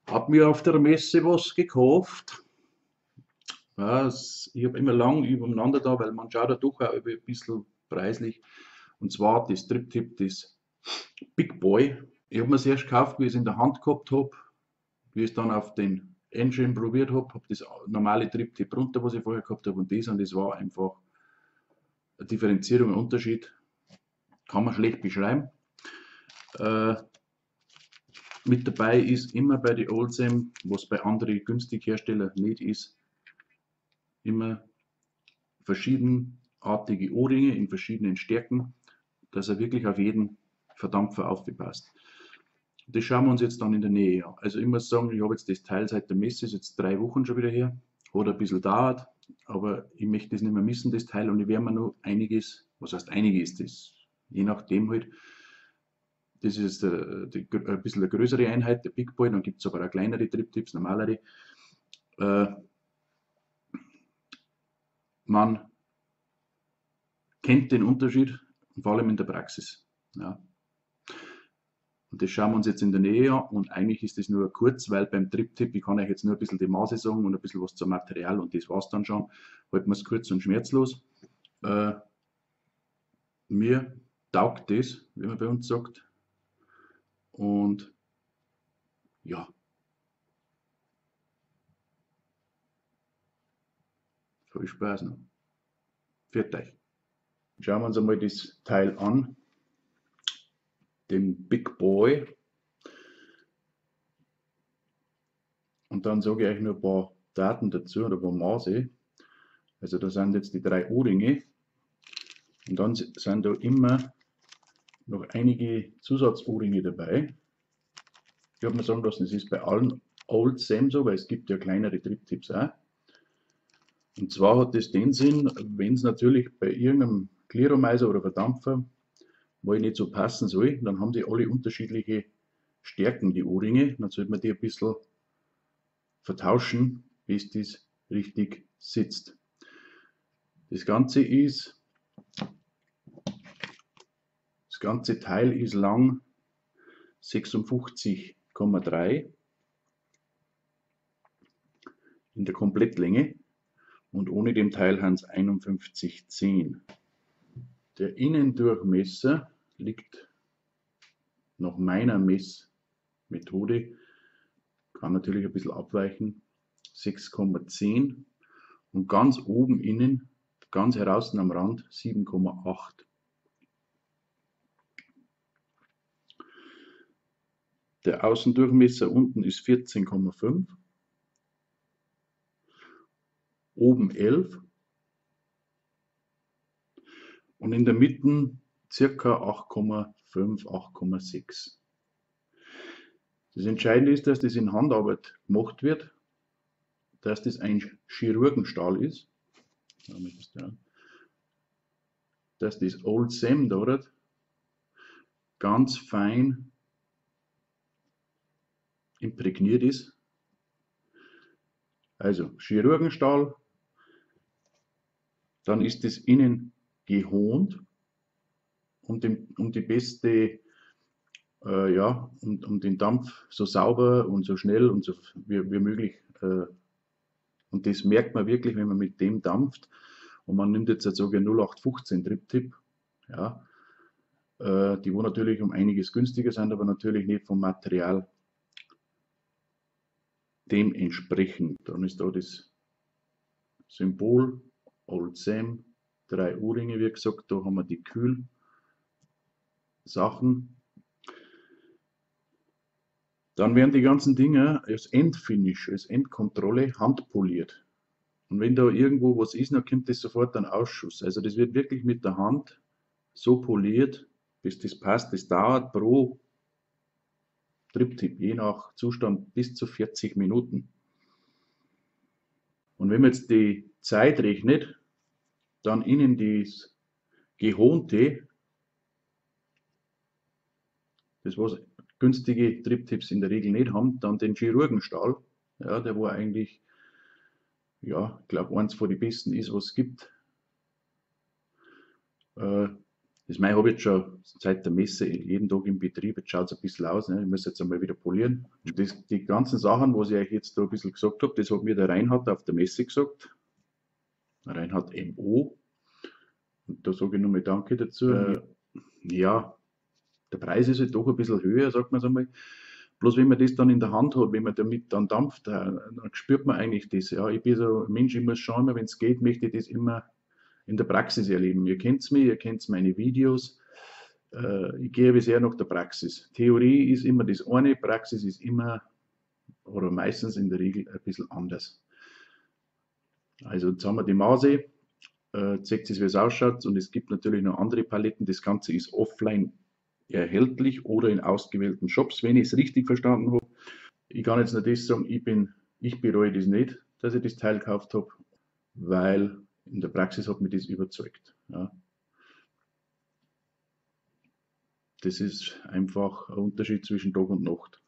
Hab mir auf der Messe was gekauft. Was? Ich hab immer lang übereinander da, weil man schaut ja doch auch ein bisschen preislich. Und zwar das Drip-Tip, das Big Boy. Ich hab mir's erst gekauft, wie ich's in der Hand gehabt hab, wie ich's dann auf den Engine probiert hab, hab das normale Drip-Tip runter, was ich vorher gehabt hab, und das war einfach eine Differenzierung, ein Unterschied. Kann man schlecht beschreiben. Mit dabei ist immer bei den Old Sam, was bei anderen günstigen Herstellern nicht ist, immer verschiedenartige O-Ringe in verschiedenen Stärken, dass er wirklich auf jeden Verdampfer aufgepasst. Das schauen wir uns jetzt dann in der Nähe an. Also ich muss sagen, ich habe jetzt das Teil seit der Messe, ist jetzt 3 Wochen schon wieder her, hat ein bisschen dauert, aber ich möchte das nicht mehr missen, das Teil, und ich werde mir noch einiges, was heißt einiges, das je nachdem halt, das ist ein bisschen eine größere Einheit, der Big Boy, dann gibt's aber auch kleinere Drip-Tips, normalere. Man kennt den Unterschied, vor allem in der Praxis. Ja. Und das schauen wir uns jetzt in der Nähe an, und eigentlich ist das nur kurz, weil beim Drip-Tip, ich kann euch jetzt nur ein bisschen die Maße sagen und ein bisschen was zum Material, und das war's dann schon. Halten wir's kurz und schmerzlos. Mir taugt das, wie man bei uns sagt. Und ja. Viel Spaß noch. Pfiat euch. Schauen wir uns einmal das Teil an. Den Big Boy. Und dann sage ich euch noch ein paar Daten dazu oder ein paar Maße. Also da sind jetzt die 3 O-Ringe. Und dann sind da immer noch einige Zusatz-O-Ringe dabei. Ich hab mir sagen lassen, es ist bei allen Old Sam so, weil es gibt ja kleinere Drip-Tips auch. Und zwar hat das den Sinn, wenn's natürlich bei irgendeinem Clearomizer oder Verdampfer mal nicht so passen soll, dann haben die alle unterschiedliche Stärken, die O-Ringe. Dann sollte man die ein bisschen vertauschen, bis das richtig sitzt. Das ganze Teil ist lang 56,3 in der Komplettlänge und ohne dem Teil sind's 51,10. Der Innendurchmesser liegt nach meiner Messmethode, kann natürlich ein bisschen abweichen, 6,10 und ganz oben innen, ganz heraus am Rand 7,8. Der Außendurchmesser unten ist 14,5, oben 11 und in der Mitte circa 8,5, 8,6. Das Entscheidende ist, dass das in Handarbeit gemacht wird, dass das ein Chirurgenstahl ist, dass das Old Sam dort ganz fein imprägniert ist. Also Chirurgenstahl, dann ist das innen gehont, um den, um die beste ja, um, um den Dampf so sauber und so schnell und so wie möglich. Und das merkt man wirklich, wenn man mit dem dampft. Und man nimmt jetzt sogar 0815 Drip-Tip, ja, die wo natürlich um einiges günstiger sind, aber natürlich nicht vom Material dementsprechend. Dann ist da das Symbol Old Sam, 3 O-Ringe, wie gesagt, da haben wir die Kühlsachen. Dann werden die ganzen Dinger als Endfinish, als Endkontrolle handpoliert. Und wenn da irgendwo was ist, dann kommt das sofort an Ausschuss. Also das wird wirklich mit der Hand so poliert, bis das passt. Das dauert pro Drip-Tip, je nach Zustand, bis zu 40 Minuten. Und wenn man jetzt die Zeit rechnet, dann innen das Gehonte, das was günstige Drip-Tips in der Regel nicht haben, dann den Chirurgenstahl, ja, der wo eigentlich, ja, ich glaub, eins von den besten ist, was es gibt. Das Mai habe ich jetzt schon seit der Messe jeden Tag im Betrieb. Jetzt schaut es ein bisschen aus. Ne? Ich muss jetzt einmal wieder polieren. Und das, die ganzen Sachen, was ich euch jetzt da ein bisschen gesagt habe, das hat mir der Reinhard auf der Messe gesagt. Reinhard MO. Und da sage ich nochmal Danke dazu. Ja, der Preis ist halt doch ein bisschen höher, sagt man es einmal. Bloß wenn man das dann in der Hand hat, wenn man damit dann dampft, dann spürt man eigentlich das. Ja, ich bin so ein Mensch, ich muss schon immer, wenn es geht, möchte ich das immer in der Praxis erleben. Ihr kennt mich, ihr kennt meine Videos. Ich gehe bisher nach der Praxis. Theorie ist immer das eine, Praxis ist immer oder meistens in der Regel ein bisschen anders. Also jetzt haben wir die Maße, zeigt es, wie es ausschaut, und es gibt natürlich noch andere Paletten. Das Ganze ist offline erhältlich oder in ausgewählten Shops, wenn ich es richtig verstanden habe. Ich kann jetzt nur das sagen, ich bereue das nicht, dass ich das Teil gekauft habe, weil in der Praxis hat mich das überzeugt. Ja. Das ist einfach ein Unterschied zwischen Tag und Nacht.